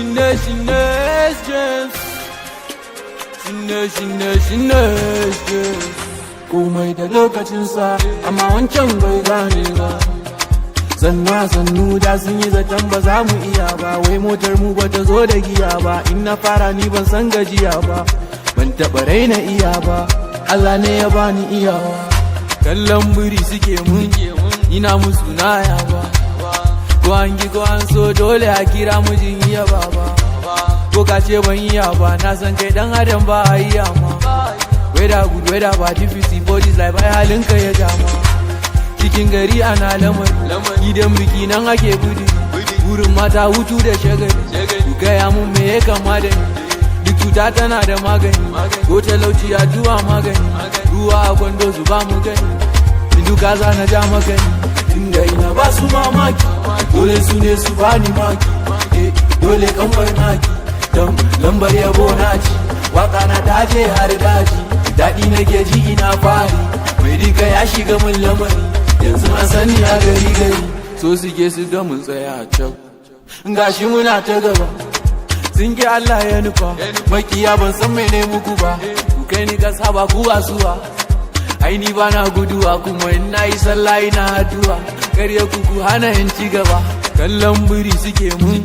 Shine, shine, James. Shine, shine, shine, James. Komai da lokacinsa, amma wancan bai gane ba. Sannu sannu da sun yi zaton ba za mu iya ba, wai motar mu ba ta zo da giya ba. In na fara, ni ban san gajiya ba, ban taɓa raina iya ba. Allah ne ya bani iyawa. Kallon biri suke mun, ina musu naya ba. Ko an ki ko an so, dole a kira mijin iya baba. Ko ka ce ban iya ba, na san kai dan adam ba a iya ma. Whether good, whether bad, if you see bodies like bai, halinka ya jama. Cikin gari ana lamari, gidan biki nan ake gudu, wurin mata hutu da shagali. Ku gaya mun me ya kama da ni? Duk cuta tana da magani, ko talauci addu'a magani. Ruwa a kwando, zuba mu gani. Duka za na ja magani, tunda ina ba su mamaki, dole su ne su bani maki. Eh, dole kamar naki don lambar yabo na ci. Waka na daje har daji, daɗi nake ji, ina fari. Mai riga ya shiga mun lamari, yanzu an sani a gari gari. So suke su ga mun tsaya a can, gashi muna ta gaba. Sun ki, Allah ya nufa. Makiya, ban san mene muku ba. Ku kai ni kasa ba ku wasuwa. Ai ni ba na guduwa, kuma in na yi sallah ina addu'a. Karya ku ku hana in ci gaba. Kallon biri suke mun,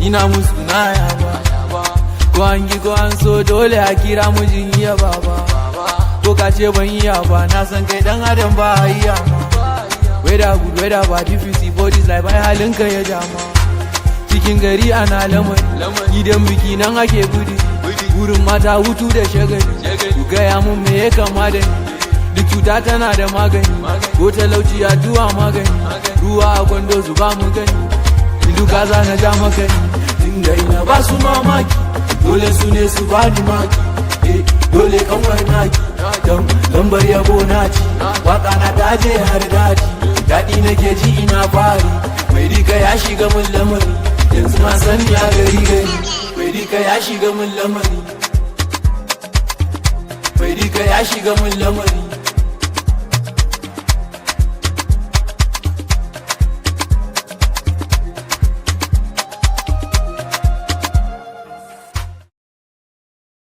ina musu naya ba. Ko an ki ko an so, dole a kira mijin iya baba. Ko ka ce ban iya ba, na san kai dan adam ba a iya ma. Whether good, whether bad, if you see bodies like bai, halinka ya jama. Cikin gari ana lamari, gidan biki nan ake gudu, wurin mata hutu da shagali. Ku gaya mun me ya kama da ni? Duk cuta tana da magani, ko talauci addu'a magani. Ruwa a kwando, zuba mu gani. Duka za na ja magani, tunda ina ba su mamaki, dole su ne su bani maki. Eh, dole kanwar naki don lambar yabo na ci. Waka na daje har daji, daɗi nake ji, ina fari. Mai rika ya shiga mun lamari, yanzu ma sani a gari gari. Mai rika ya shiga mun lamari, mai rika ya shiga mun lamari.